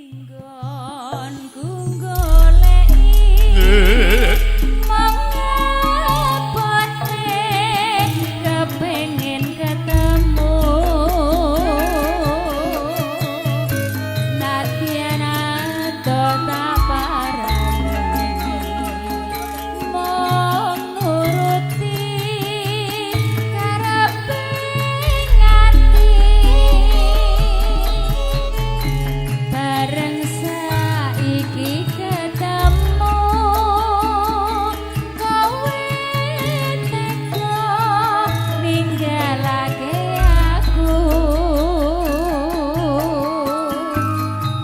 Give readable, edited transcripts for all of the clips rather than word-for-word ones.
Nggonku goleki mengebote kepengin ketemu, nadyan adoh tak parani mung nuruti karepe ati. Bareng saiki ketemu, kowe tega ninggalake aku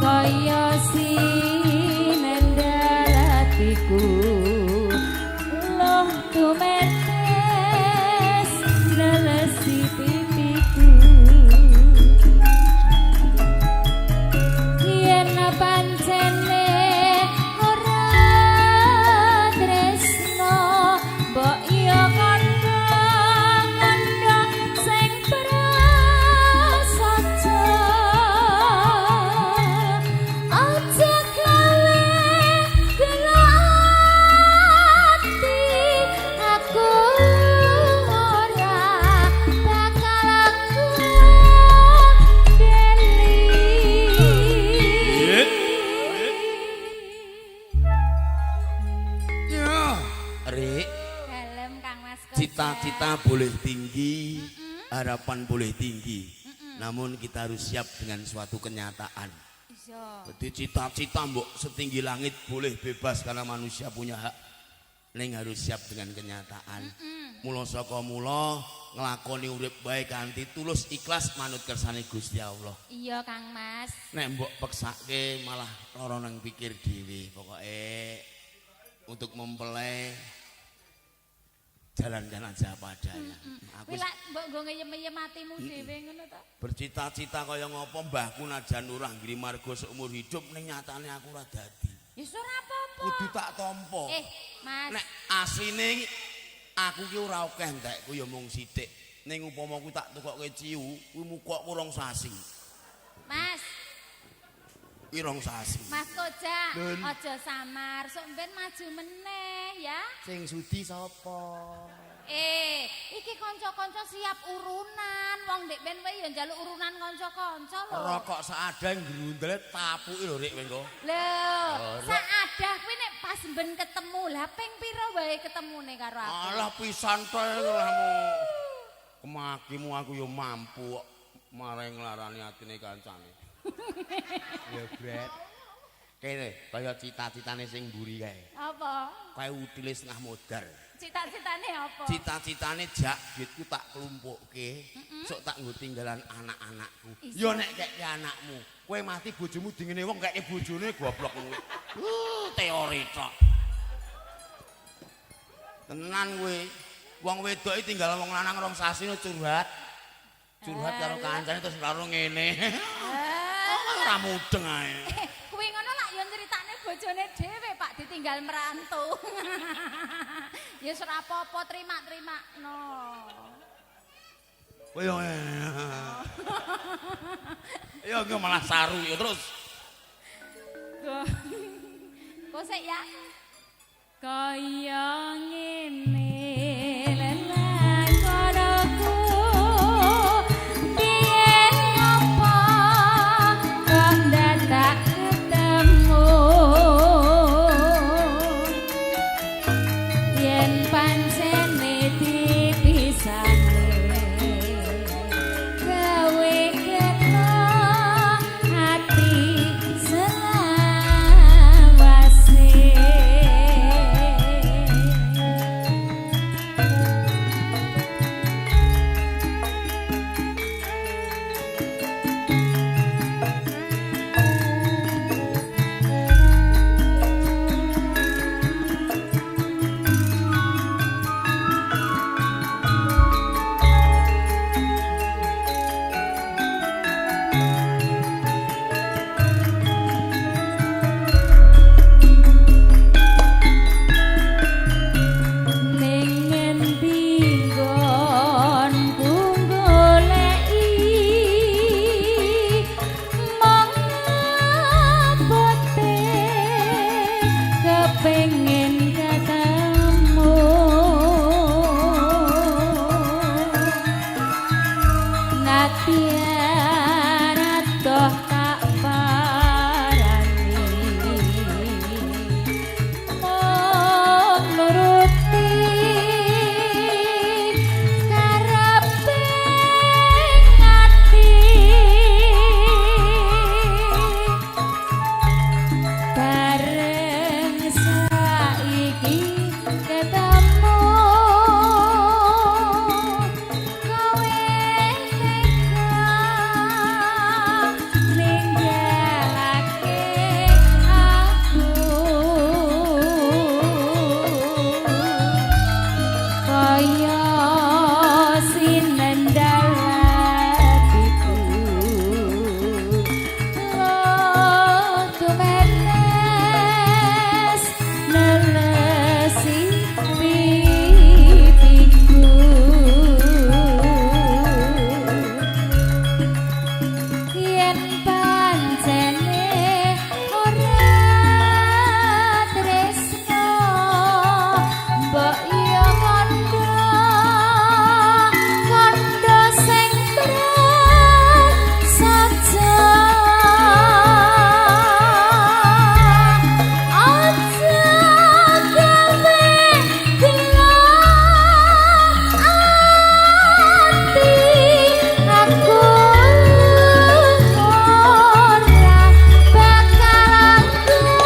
kaya sinendal atiku, loh tumetes nelesi pipiku. Yen pancene ora tresno, mbok yo kandha-kandha sing prasaja, aja gawe gela ati aku, ora bakal ngandeli. Ya, Rik, Dalem, Kang Mas Koja. Cita-cita boleh tinggi, harapan boleh tinggi. Namun kita harus siap dengan suatu kenyataan. Jadi cita-cita mbok setinggi langit boleh bebas karena manusia punya hak. Ning harus siap dengan kenyataan. Mula saka mula nglakoni urip bae kanthi tulus ikhlas manut kersane Gusti Allah. Iya, Kang Mas. Nek mbok peksake malah lara nang pikir dhewe. Pokoke untuk mempelai jalankan aja apa adanya. Aku Kuwi lak mbok nggo ngeyem-eyem atimu dhewe ngono to. Bercita-cita kaya ngopo, mbahku najan lurah Girimargo seumur hidup, ning nyatane aku ora dadi. Ya ora apa-apa. Kudu tak tampa. Eh, Mas. Nek asline iki aku ki ora akeh entekku ya mung sithik. Ning upama ku tak tukokke ciu, kuwi mukokku 2 sasi. Mas, Kuwi 2 sasi. Mas Koja, Lun. Aja samar, sok ben maju meneh ya. Sing sudi sapa? Eh, iki kanca-kanca siap urunan. Wong ndek ben wae ya njaluk urunan kanca-kanca lho. Rokok saada grundele tapuki lho, Rik, kowe engko. Lho, Ora. Saadah kuwi nek pas ben ketemu, lah ping pira wae ketemune karo aku? Alah, pisan to kamu. Kemakimu aku ya mampu kok marai nglarani atine kancane. Ya, Bret. Kene kaya cita-citane sing mburi kae. Apa? Kae utile setengah modar. Cita-citane apa? Cita-citane jak duitku tak klumpukke, sok tak nggo tinggalan anak-anakku. Iya. Ya nek keke anakmu, kowe mati bojomu dingene wong keke bojone goblok kuwi. Teori tok. Tenan kowe. Wong wedok iki tinggal wong lanang 2 sasi no curhat. Curhat karo kancane terus karo ngene. Oh, ora mudeng ae. Eh, kuwi ngono lak ya nyeritakne bojone dhewe, Pak, ditinggal merantau. Ya ora apa-apa, terima-terima no. Kowe yo. Ya iki malah saru ya terus. Kok sik ya. Kaya ngene lelakonku biyen, apa kok dadak ketemu? Yen pancene dipisahne gawe gelo ati selawase. Yen pancene ora tresno, mbok yo kandha kandha sing saja, aja gawe gelo ati aku, ora bakal ngandeli.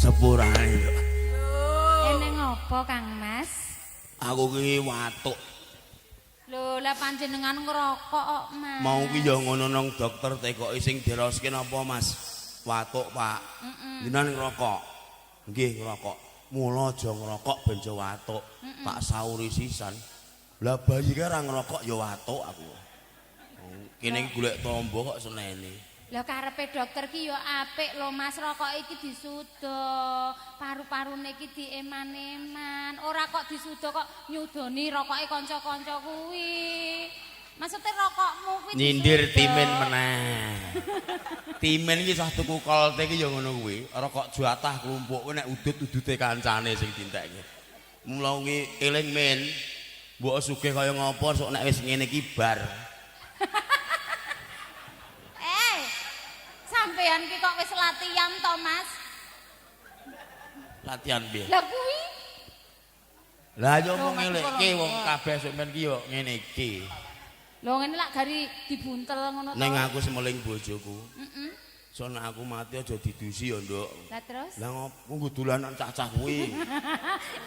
Sepurane, Nduk. Eneng apa, Kang Mas? Aku ki watuk. Lho, lah panjenengan ngerokok kok, Mas. Mau ki ya ngono, nang dokter tekoki sing diraoske napa, Mas? Watuk, Pak. Jenengan ngerokok? Nggih, ngerokok. Mula aja ngerokok ben aja watuk. Tak sauri sisan. Lah bayi ki ora ngerokok ya watuk aku. Kene iki golek tombo kok senene. Lah karepe dokter ki ya apik lho, Mas, rokok iki disuda, paru-parune iki dieman-eman. Ora kok disuda kok nyudoni rokoke kanca-kanca kuwi. Maksudnya rokokmu kuwi Nyindir disuda. Timin meneh. Timin iki sah tuku kolte iki ya ngono kuwi. Rokok jatah klumpuk kuwi nek udut-udute kancane sing dintekke. Mula kuwi eling, men. Mbok sugih kaya ngopo sok nek wis ngene iki bar. Eh. Sampean ki kok wis latihan to, Mas? Latihan piye? Lah kuwi. Lah yo Lho, mung Mas, ngelekke kok wong kabeh sok men ki yo ngene iki. Lho, ngene lak gari dibuntel ngono to. Neng aku semeling bojoku. Heeh. So nek aku mati aja didusi ya, Nduk. Lah terus? Lah ngopo nggo dolanan cacah kuwi?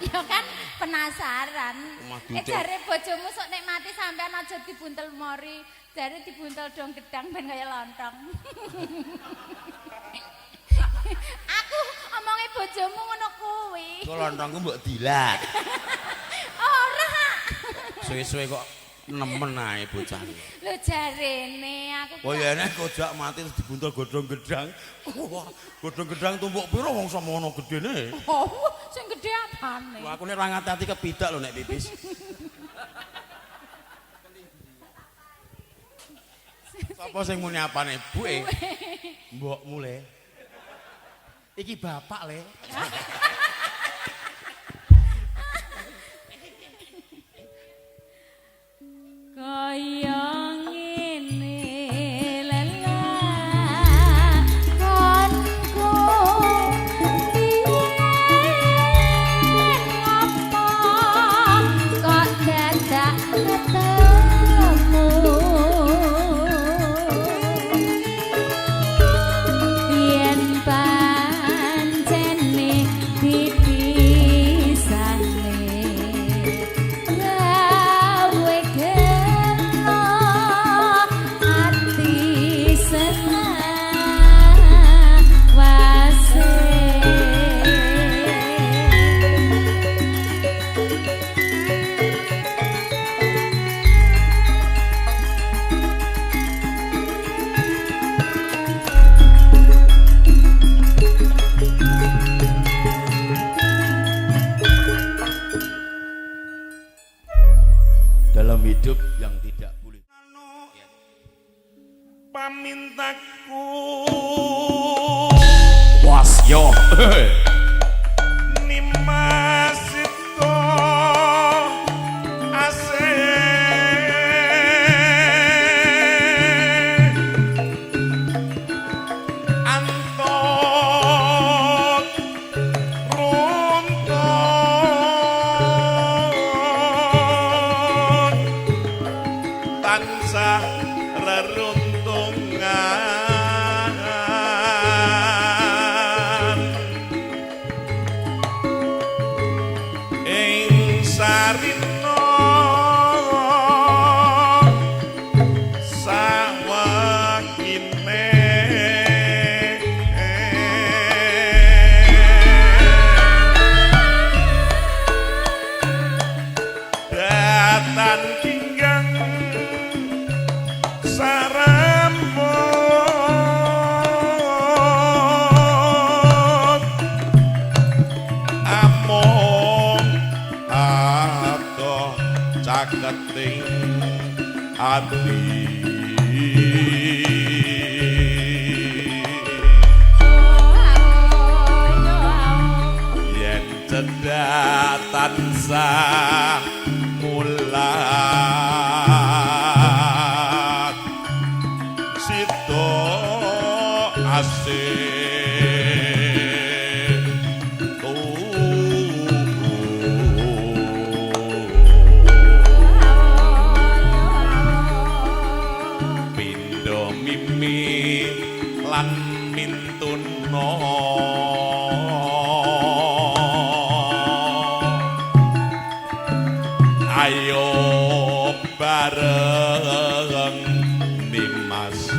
Ya kan penasaran. Omah Eh, duduk. jare bojomu sok nek mati sampean aja dibuntel mori, jare dibuntel dong gedang ben kaya lontong. Aku omonge bojomu ngono kuwi. Kok lontongku mbok dilat. Ora. Suwe-suwe kok nemen ae bocah iki. Lho jarene aku Oh ya nek kojak mati terus dibuntel godhong gedang. Wah, godhong gedang tumpuk piro wong semono gedene. Oh, sing gedhe apane? Wah, aku nek ora ngati-ati kepidak lho nek pipis. Sapa sing muni apane? Buke. Mbokmu le. Iki bapak le. Kaya ngene lelakonku biyen ngopo kok dadak ketemu, yen pancene dipisahne gawe gelo ati selawase. Dalam hidup yang tidak boleh. Pamintaku. Was yo. Nimas itu asih antuk runtut tansah reruntungan ing sarina sawekine. Datan kinggang sarambut. caketing ati. Yen cedhak tansah mulat sida asih tuhu. Pindha mimi lan mintuna, ayo bareng Nimas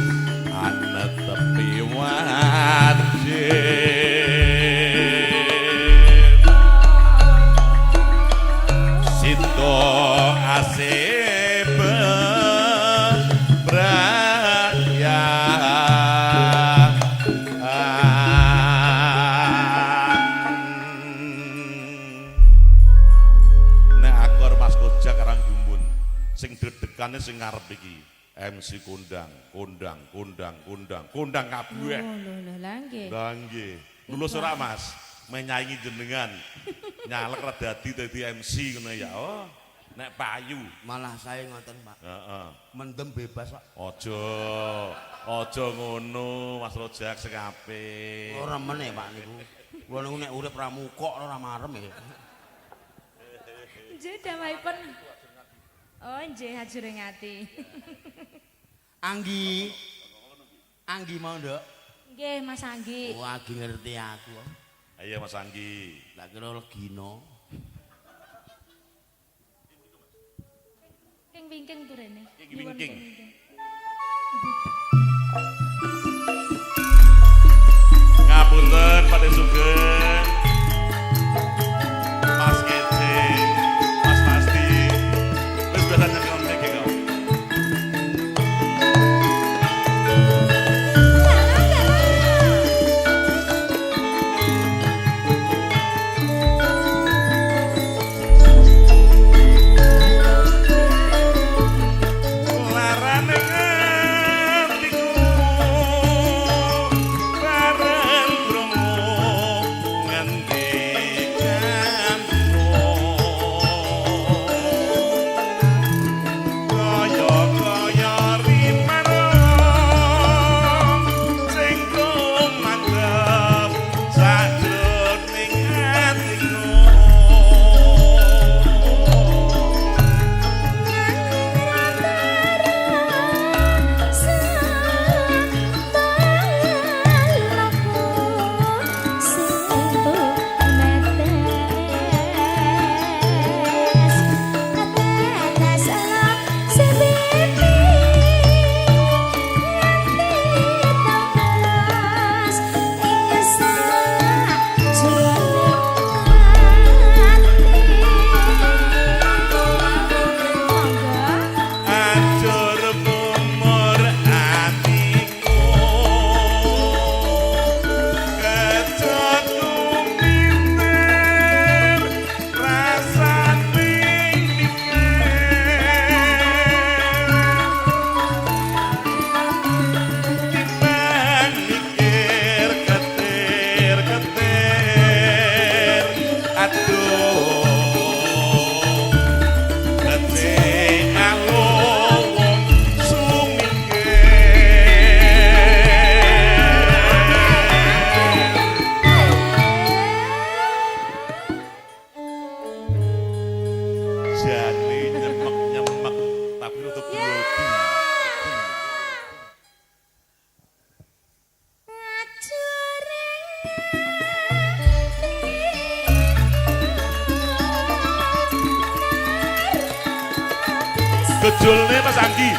anetepi wajib sida asih bebrayan. Nek aku karo Mas Kojak karang gumun sing deg-degane sing ngarep iki MC kondang, kondang, kondang, kondang, kondang kabeh. Oh, lho lho, lah nggih. Lah nggih. Lulus ora, Mas? Menyaingi jenengan. Nyalek ra dadi dadi MC ngono ya. Oh, nek payu. Malah saya ngoten, Pak. Heeh. Mendem bebas, Pak. Aja, aja ngono Mas Rojak sing apik. Ora meneh, Pak, niku. Kula niku nek urip ra mukok ora marem ya. Nggih damahipun. Oh, nggih ajuring ati. Anggi. Anggi mau, Nduk. Nggih, Mas Anggi. Wah, Anggi ngerti aku. Ayo Mas Anggi. Tak kira legino. Wingking wingking turene. Wingking wingking. Ngapunten Pak Sugeng. Mas Kece, Mas Pasti. Wis biasa nyekel mriki kok. Larane atiku bareng krungu ngendikanmu, kaya-kaya rimano sing kumandhep sajroning atiku. Ajur mumur atiku kejot kuminter rasane mikir timbang mikir ketir ketir, aduh. Becik alung sumingkir. Jane nyemek-nyemek tapi rada grogi. Gejolne Mas Anggi.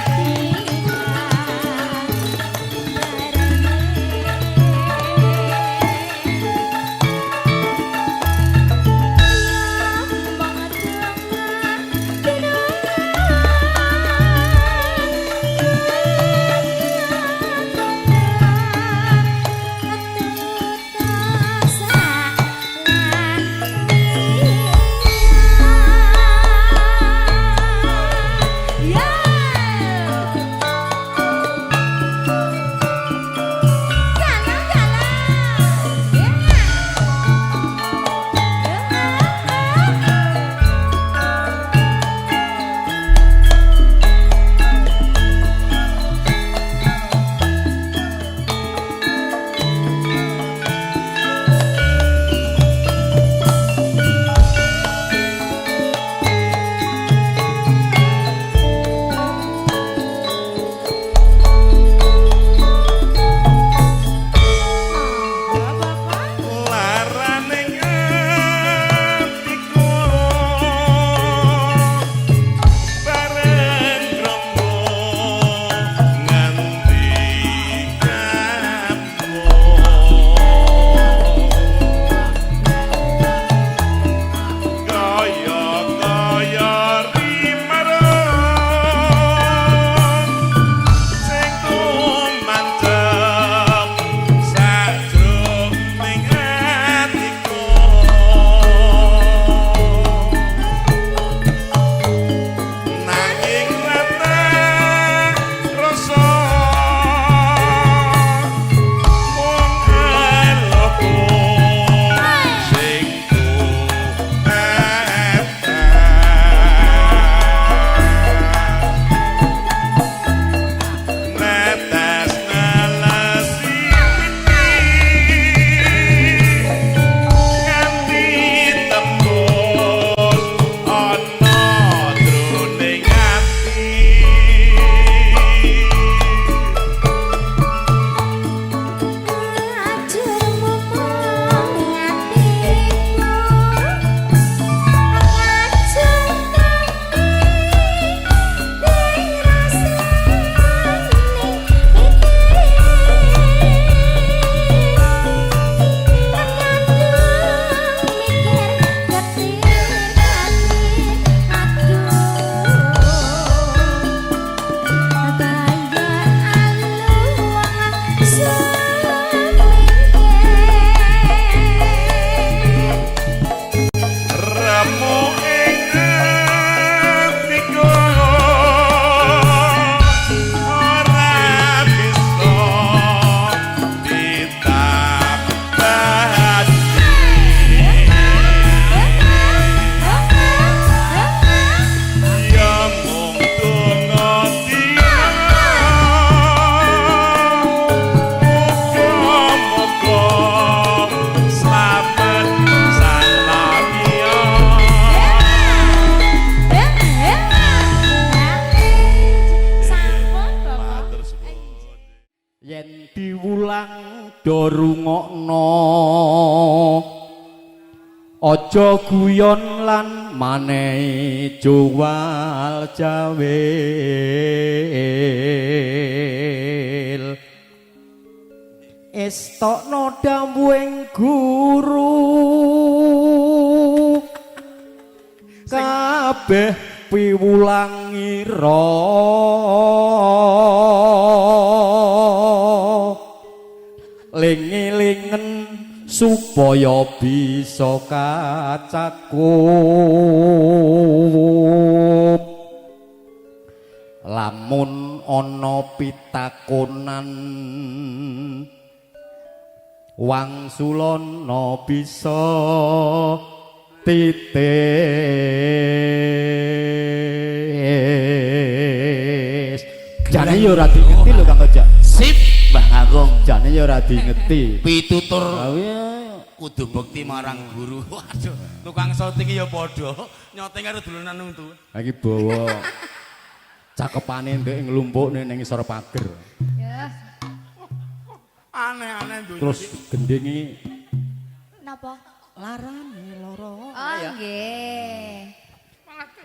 Do rungokno, aja guyon lan manehi juwal jawil. Estokno dawuhing guru kabeh piwulangira, ling-lingen supaya bisa kacakup. Lamun ana pitakonan wangsulana bisa titis. Jane yo ora diingeti lho Kang Kojak. Sip, Mbah Kakung. Jane yo ora diingeti. Pitutur Gawe kudu bekti marang guru. Waduh, tukang syuting ya padha nyoting karo dolanan untu. Lagi bawa cakepane ndek nglumpukne ning ngisor pager. Ya. Aneh-aneh dunya. Terus gendingi Napa? Larane lara. Oh, nggih.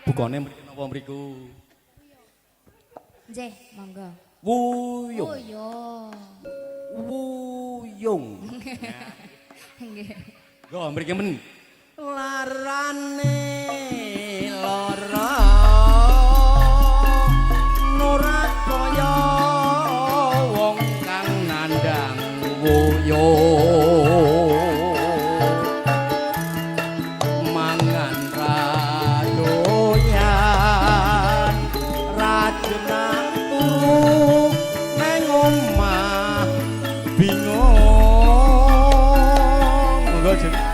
Bukane mriki napa mriku? Nggih, monggo. Wuyung. Oh, yo. Wuyung. Nggih. Go mriki men. Larane lara ora kaya wong kang nandhang wuyung. Mangan ra doyan, ra jenang turu nang omah bingung. Monggo jeneng.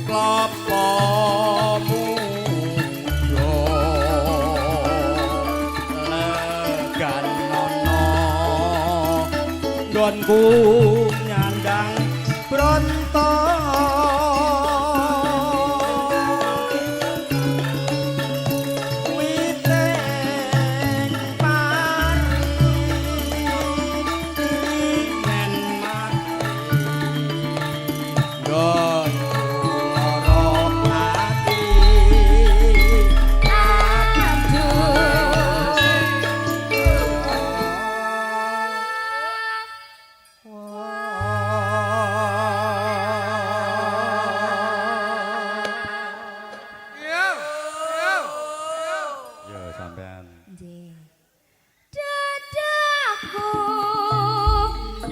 Klapa muda legan ana nggonku nyandang bronto, witing pari nen mati nggonku lara ati. Ya sampean. Nggih. Dadaku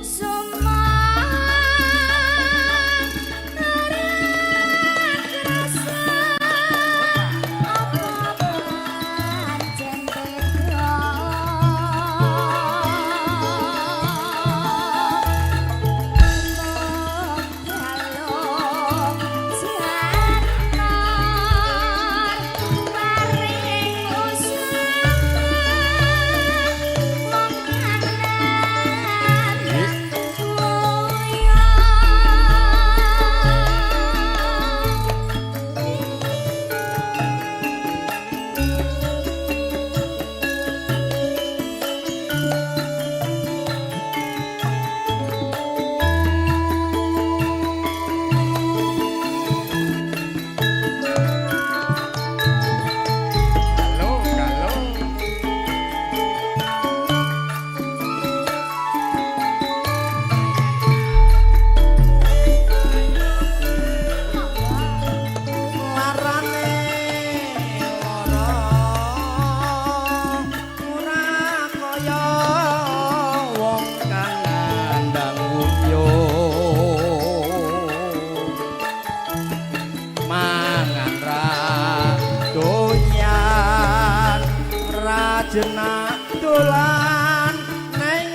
sumang rasa apa pancen tega balung janar paring usaha mung kanan wuyung. Halo, halo. Larane lara ora kaya wong kang nandhang wuyung. Mangan ra doyan, ra jenak dolan neng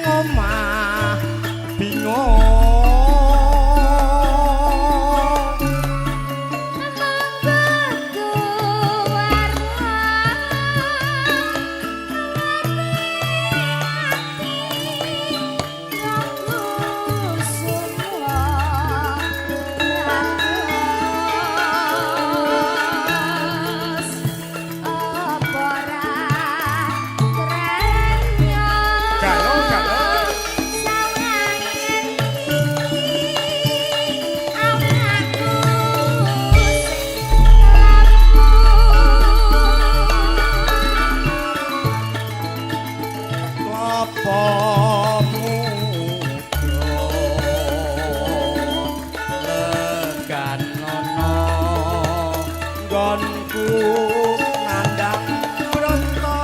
nandang bronto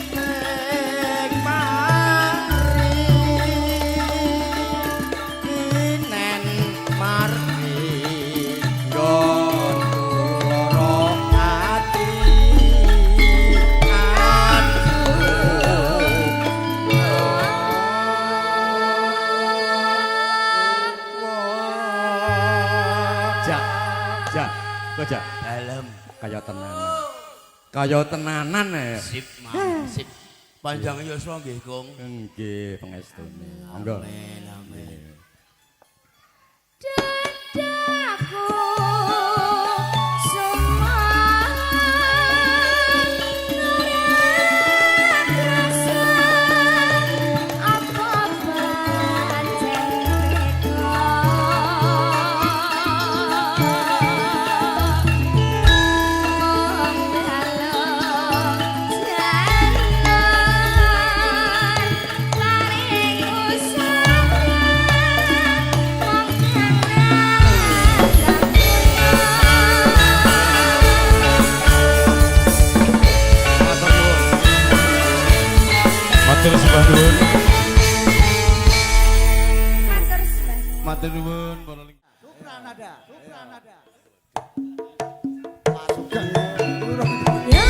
witek mari kinen mari nggon lara ati aduh. Jak, jak, kok jak Dalem. kaya tenanan. Kaya tenanan ya. Sip, Mang. Sip. Panjang yuswa nggih, Kung. Nggih, pengestune. Monggo. Amin, amin. Dadaku sumang ora krasa apa pancen tega mung dalem jalan paring usaha. Matur nuwun. Matur sembah nuwun. Matur nuwun para ling- Supranada, Supranada. Ya.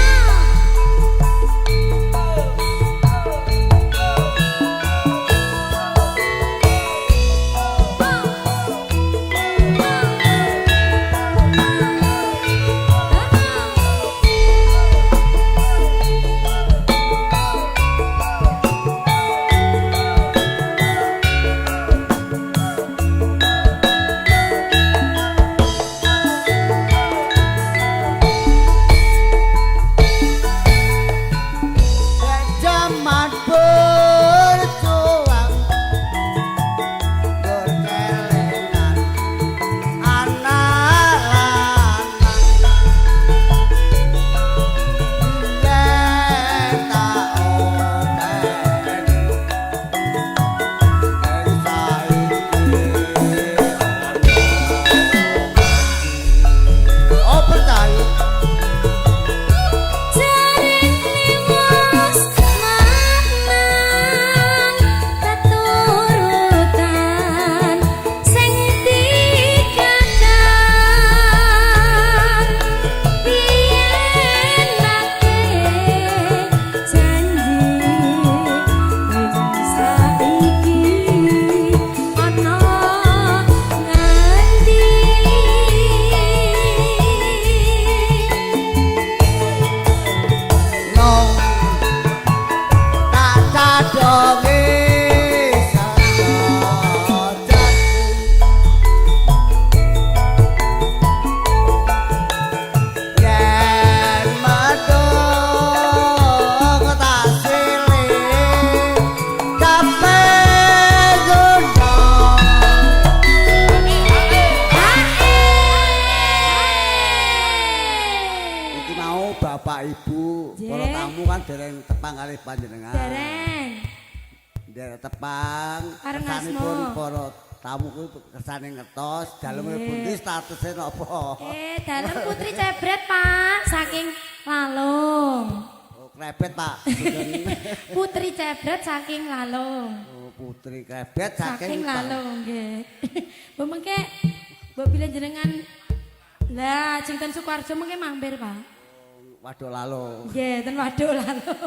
Jaman berjuang berkelengan anak lanang yen tak openi ing saiki ono. Oh percaya. Jarene wis menang keturutan sing dikadang piye nake janji wis saiki ana nganti. Nong tak cadonge sajaku yen medhok tak silih kabeh guna. Iki mau bapak ibu para tamu kan dereng tepang kalih panjenengan. Dereng. Dereng tepang. Pareng Kersanipun asma. para tamu kuwi kersane ngertos daleme pundi statuse napa. Dalem Putri Cebret, Pak, saking Lalung. Oh, krebet, Pak. Putri Cebret saking Lalung. Oh, Putri krebet Saking saking Lalung nggih. Mbok mengke mbok bilih jenengan lah sing ten Sukoharjo mengke mampir, Pak. Waduk Lalung. Nggih, ten Waduk Lalung.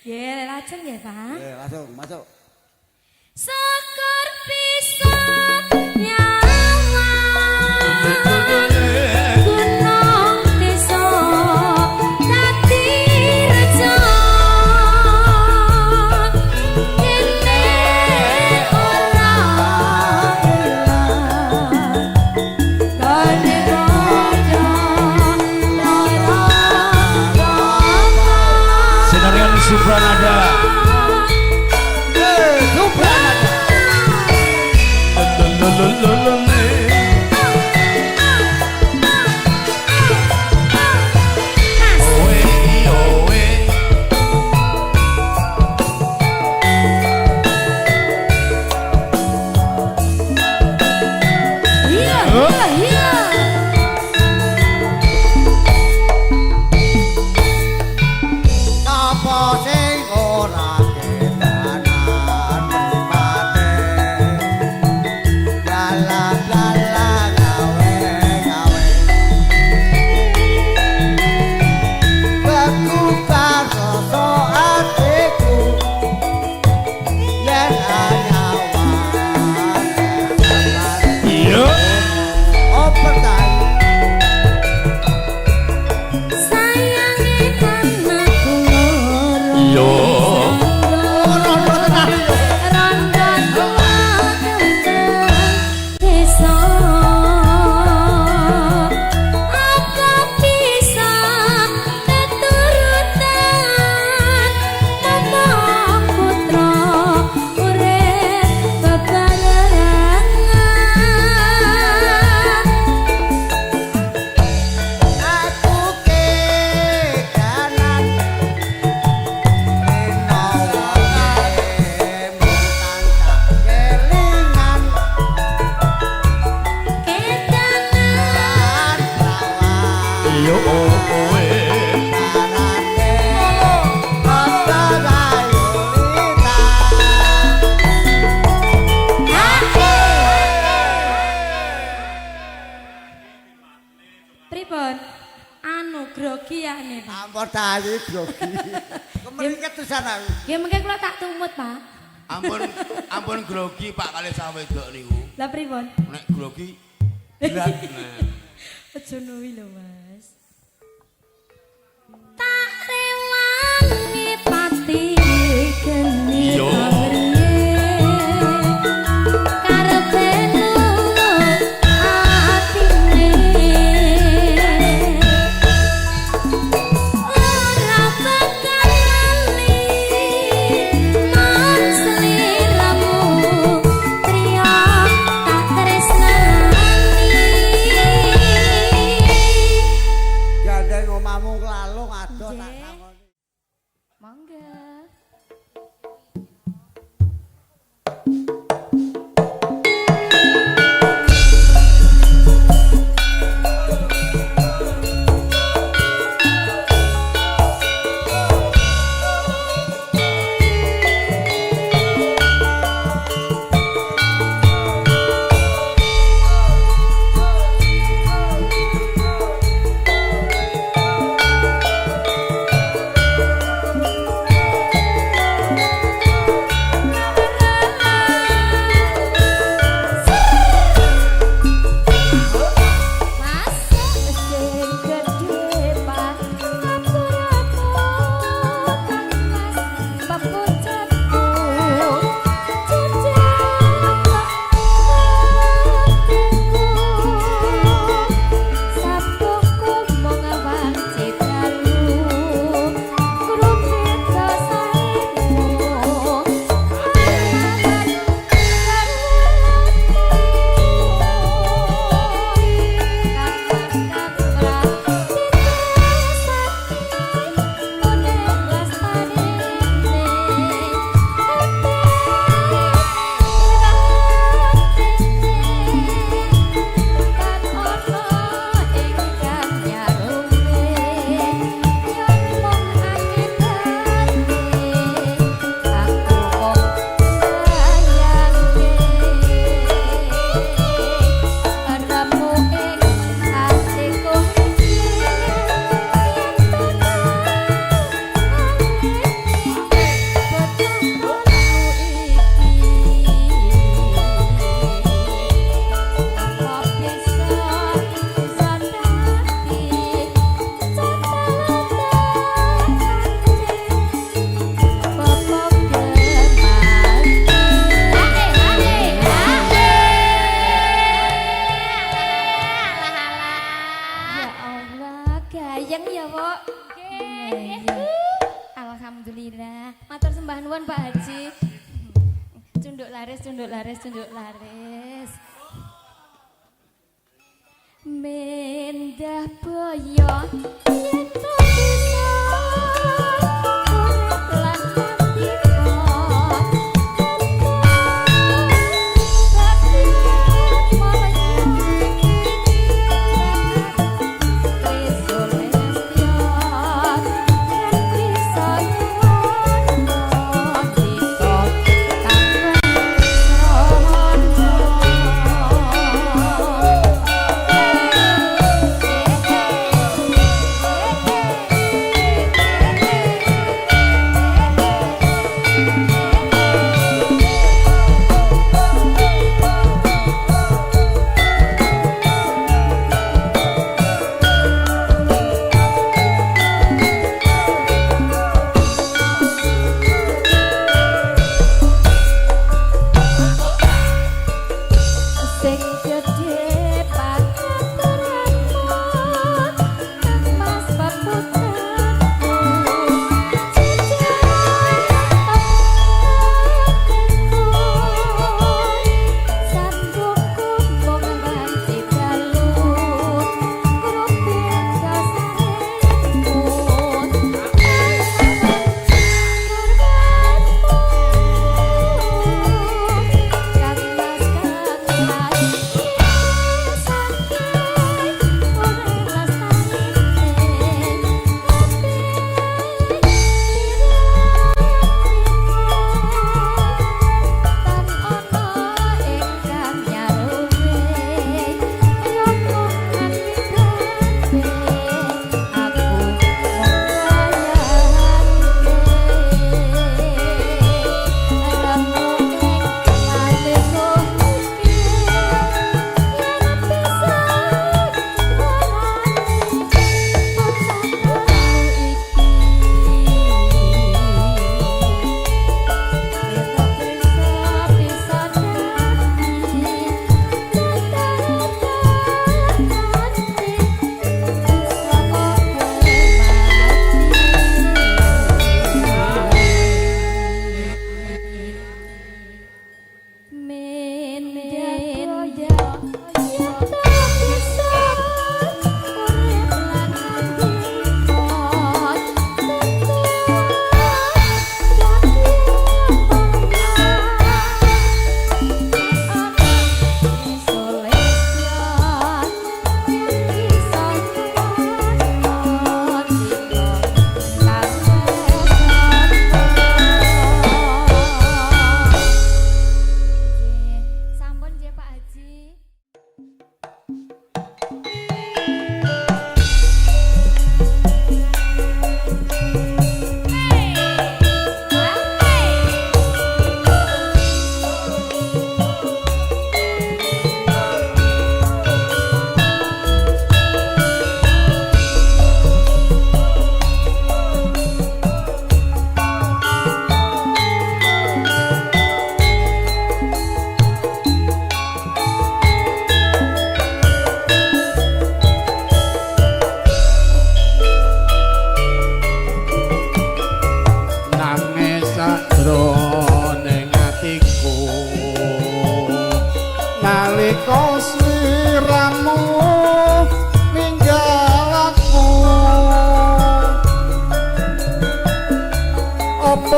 Nggih, lajeng nggih, Pak. Nggih, langsung masuk. Syukur bisa nyawa gunung desa dadi rejo kene ora ilang kene padha lara. Senarian Supranada. Supranada. Mas. Telepon tahi grogi. Kemringet terusan aku. Nggih mengke kula tak tumut, Pak. Ampun ampun grogi Pak kalih sawah wedok niku. Lah pripun? Nek grogi berat. Aja nuwi lho, Mas. Tak rewangi pati geni karepe nulung atine ora bakal lali man sliramu triya tak tresnani. Gandeng omahmu klalung adoh tak sangoni. Monggo. Ya Allah, gayeng ya, Pok. Alhamdulillah. Matur sembah nuwun Pak Haji. Cunduk laris, cunduk laris, cunduk laris. Mendah boyo yen to bisa urip lan nandika.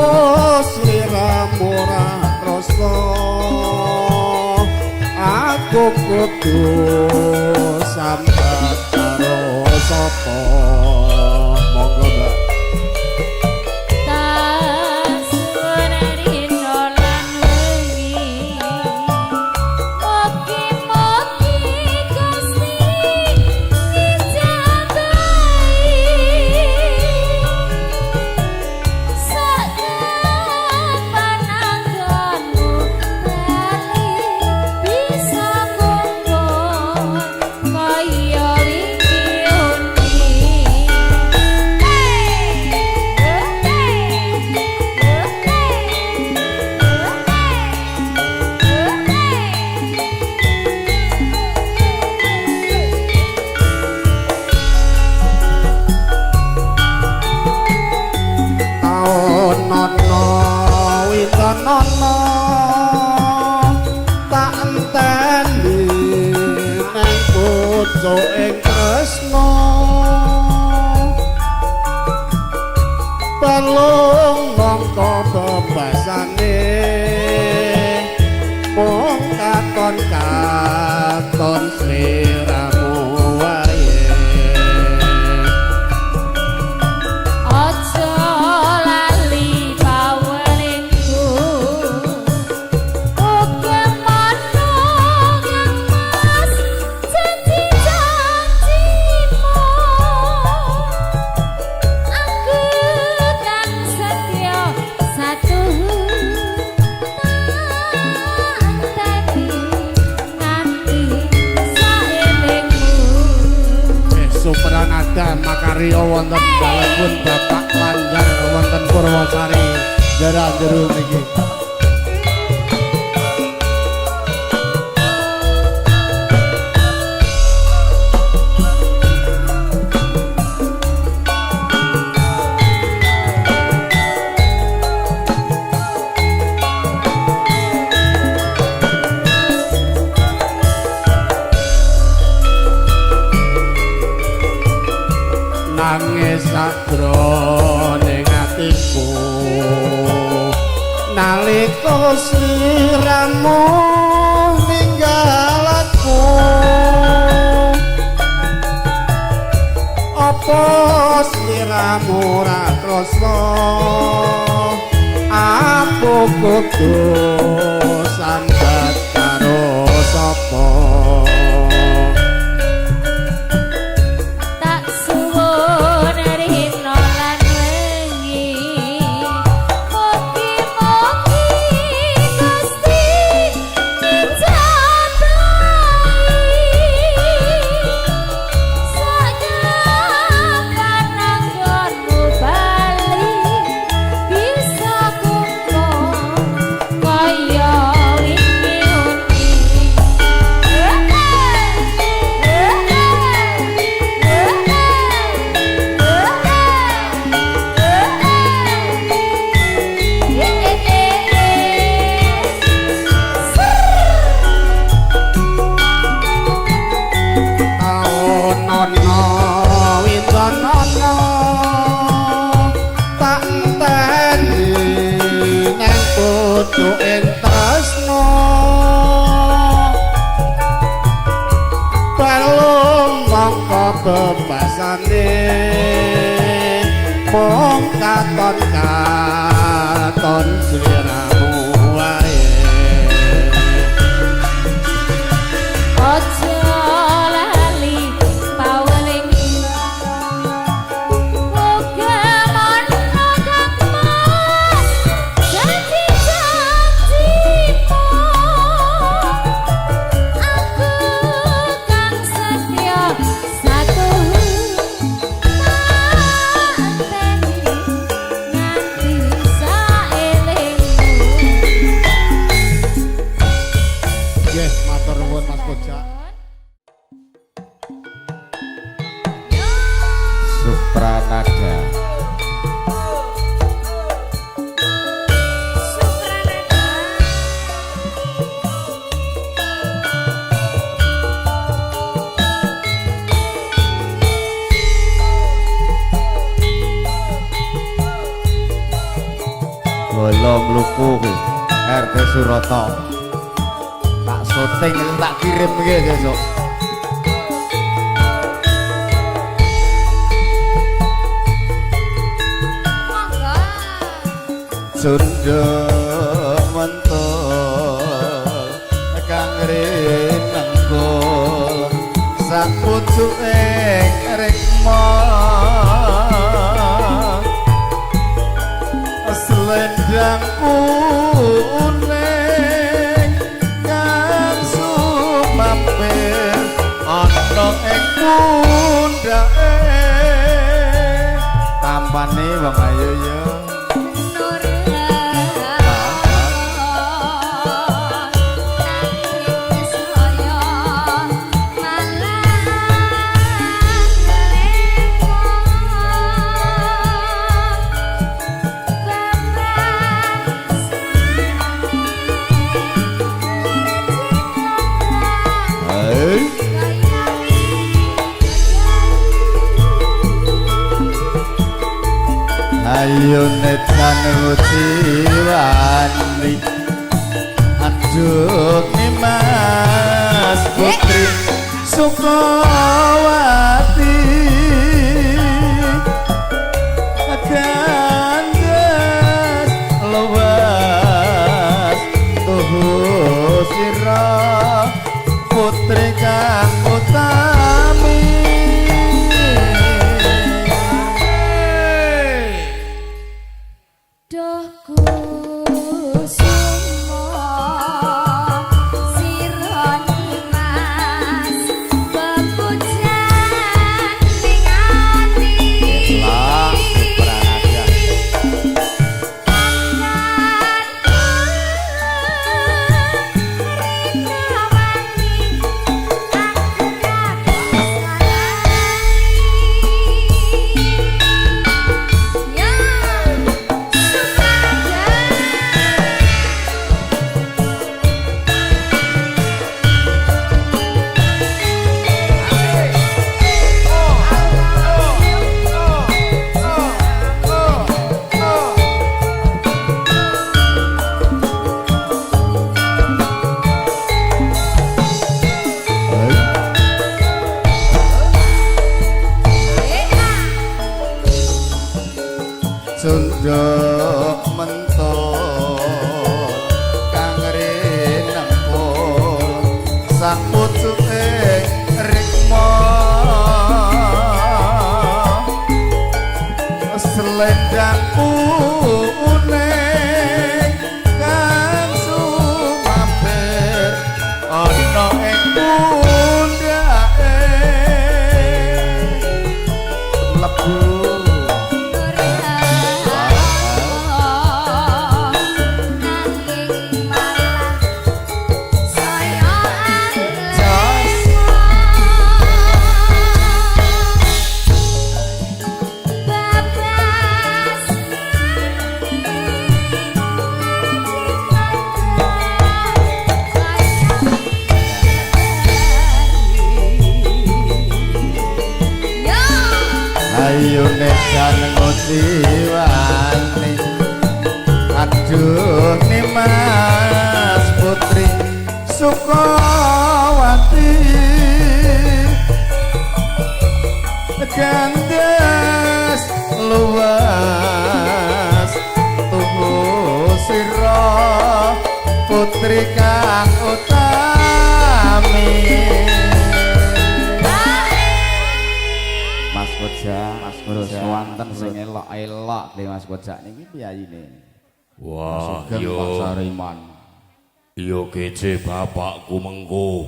Apa sliramu ora krasa? Aku kudu sambat karo sapa? Monggo, Mbak. Tak suwun rino lan wengi, mugi-mugi Gusti ngijabahi sakapan anggonmu bali bisa kumpul kaya wingi undi. Taun ana witanono tak enteni nang pucuk ing tresna, balung mongko bebasane mung katon katon sliramu wae. Aja lali pawelingku, uga mono kang Mas janji-janjimu. Aku kang setya satuhu tak enteni nganti saelingmu. Supranada Makarya wonten dalemipun Bapak Lanjar wonten Purwosari Jera jero niki. Nangis sakjroning atiku nalika sliramu ninggal aku. Apa sliramu ora krasa? Aku kudu sambat karo sapa? Tak suwun rino lan wengi, mugi-mugi Gusti ngijabahi sakapan anggonmu bali bisa kumpul kaya wingi undi. Taun ana witanono tak enteni nang pucuking tresna, balung mongko bebasane mung katon katon sliramu wae. Aja lali paweling, uga mono kang Mas janji-janjimu. Aku kang setya satuhu tak enteni nganti saelingmu. Dukuh RT Suroto. Tak syuting tak kirim iki sesuk. Monggo. Sunda mentul kang rinengkul sak pucuking rikma selendang kuning kang sumampir ana ing pundhake tampane wong ayu ya. Ayo netan ujiwani aduh Nimas Putri Sukawati gandes luwes tuhu sira putri kang utami. Sunda mentul kang rinempul sak pucuking rikma selendang kuning kang sumampir ana ing pundhake mlebu. Ayo nesan ngujiwani aduh Nimas Putri Sukawati gandes luwes tuhu sira putri kang utami. Mas Koja, Mas Koja wonten sing elok-elok le Mas Koja niki piyayine. Wah, yo yo. Sariman. Yo kece bapakku mengko.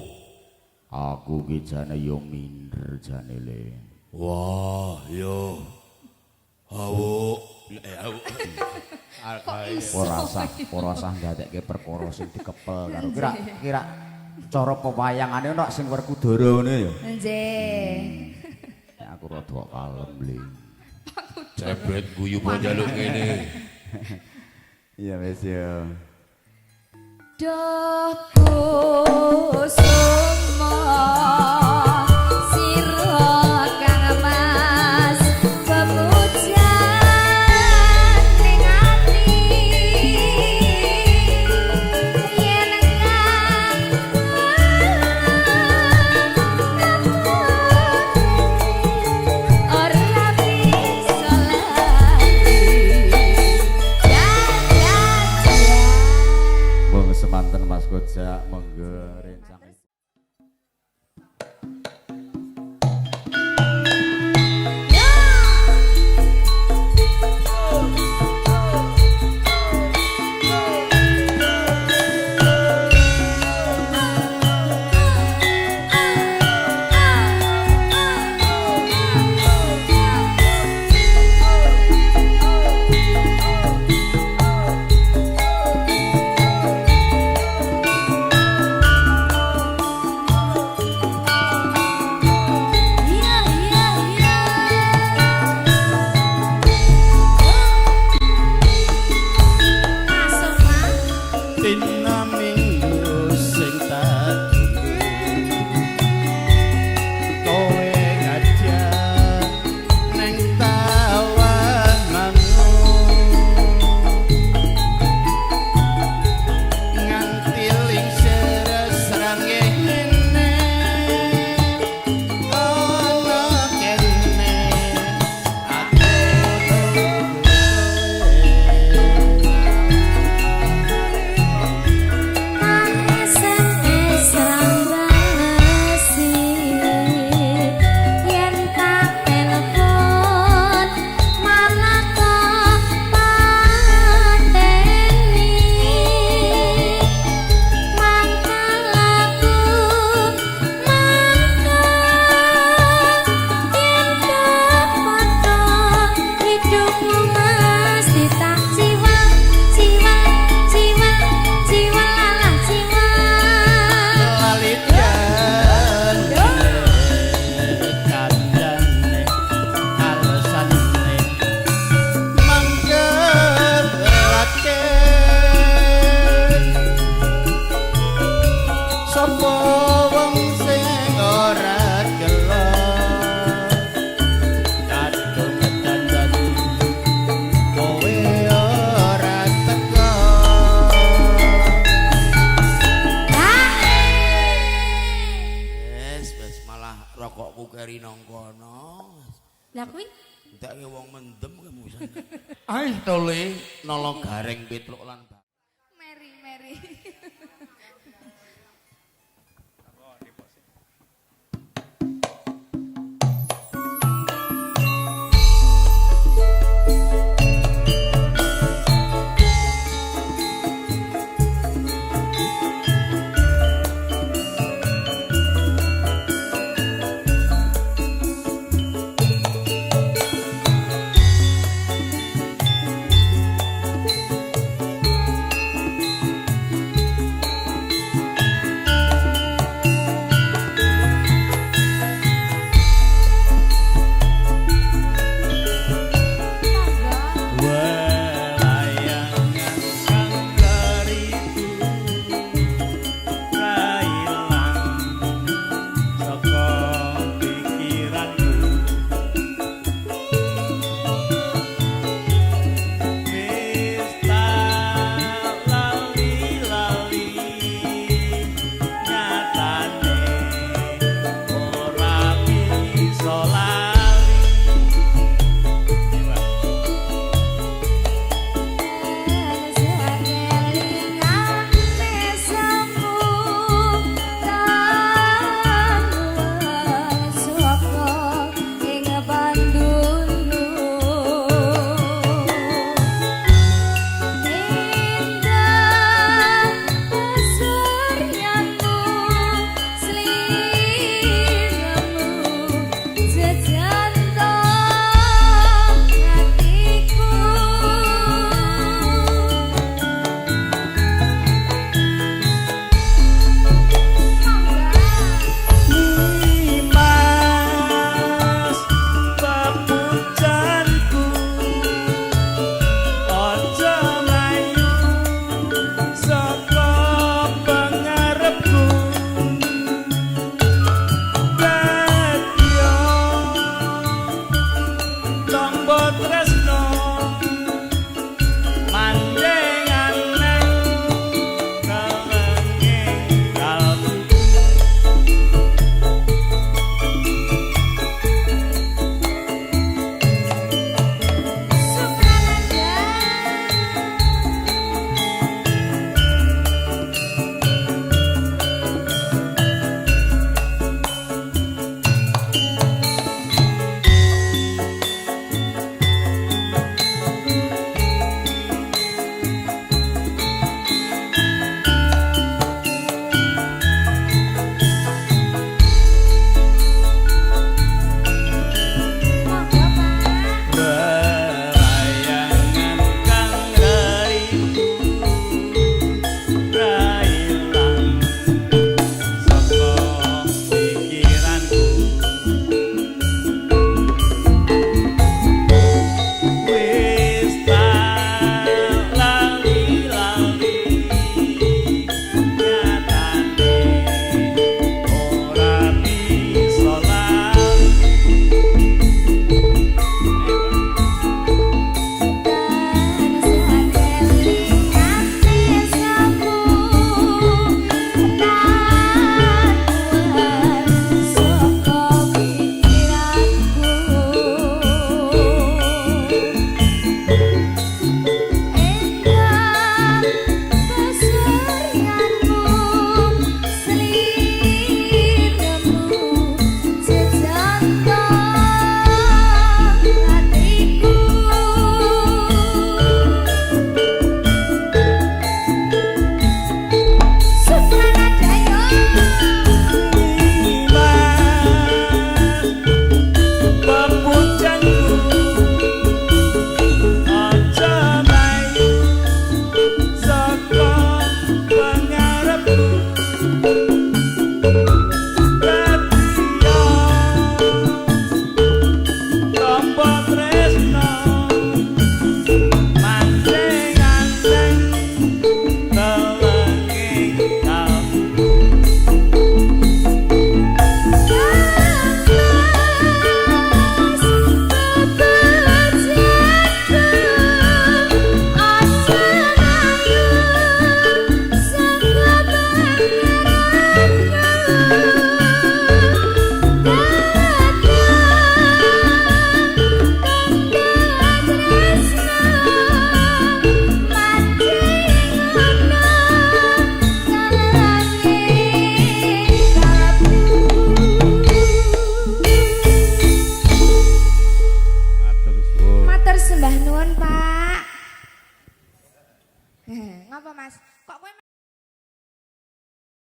Aku ki jane yo minder jane le. Wah, yo. Awuk, awuk. Ora sah ndadekke perkara sing dikepel karo kira cara pewayangane ono sing Werkudara ngene ya. Nggih. Nek aku rada kalem le. Cebet guyu po njaluk ngene. Iya wis ya. Duh kusuma sira kang mas pepujan ning ati. Mas Kojak, monggo rencang. Entek wong mendem kemusan. Aih tole nolo gareng Petruk lan